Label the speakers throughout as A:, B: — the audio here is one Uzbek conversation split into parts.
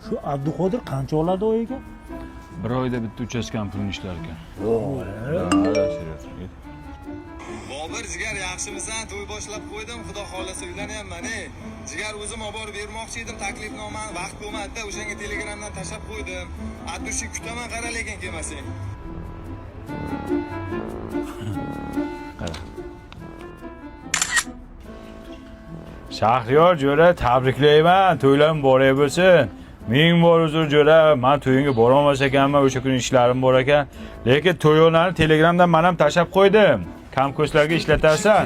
A: Shu Abduqodir qancha oladi oyiga?
B: Bir oyda bitta uchastkani pulini ishlar ekan.
A: Yo'q.
C: Bobur, jigar, yaxshimisan? To'y boshlab qo'ydim, xudo xohlasa uylanyapman, ey. Jigar, o'zim olib borib bermoqchi edim taklifnomani, vaqt bo'lmadi-da, o'shanga Telegramdan tashlab qo'ydim. От души kutaman, qara lekin kelmasang.
B: Qara. Shahriyor jo'ra, tabriklayman. To'ylar muborak bo'lsin. Ming bor uzr jo'ra, man to'yingga borolmas ekanman, o'sha kuni ishlarim bor ekan. Lekin to'yonlarni Telegramdan men ham tashlab qo'ydim. Kamko'slarga ishlatarsan.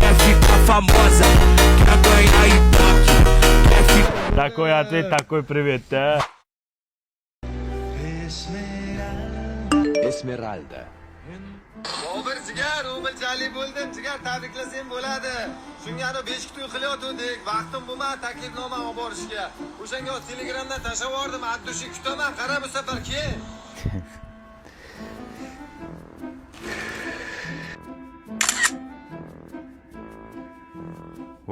D: Quer ficar famosa, quer ganhar ibope, quer ficar.
B: Такой ответ, такой привет, да.
E: Esmeralda.
C: Bobur, jigar, o'milchalik bo'ldim, jigar, tabriklasang bo'ladi. Shunga ana beshik to'y qilayotgandik, vaqtim bo'lmadi taklifnoma olib borishga. O'shanga Telegramdan tashlab yubordim, от души kutaman, qara bu safar kel.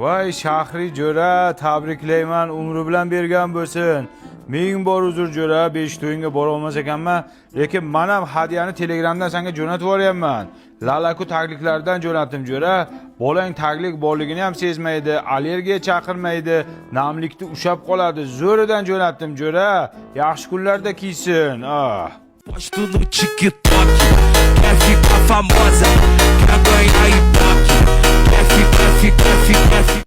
B: Voy Shahri jo'ra, tabriklayman, umri bilan bergan bo'lsin. Ming bor uzr jo'ra, besh to'yingga bora olmas ekanman, lekin men ham hadyani Telegramdan senga jo'natib yuboryapman. Lalaku tagliklardan jo'natdim jo'ra. Bolang taglik borligini ham sezmaydi, allergiya chaqirmaydi, namlikni ushab qoladi. Zo'ridan jo'natdim jo'ra. Yaxshi kunlarda kiysin. Ah.
D: Posto no TikTok. Quer ficar famosa, quer ganhar ibope, quer ficar, ficar, ficar, ficar.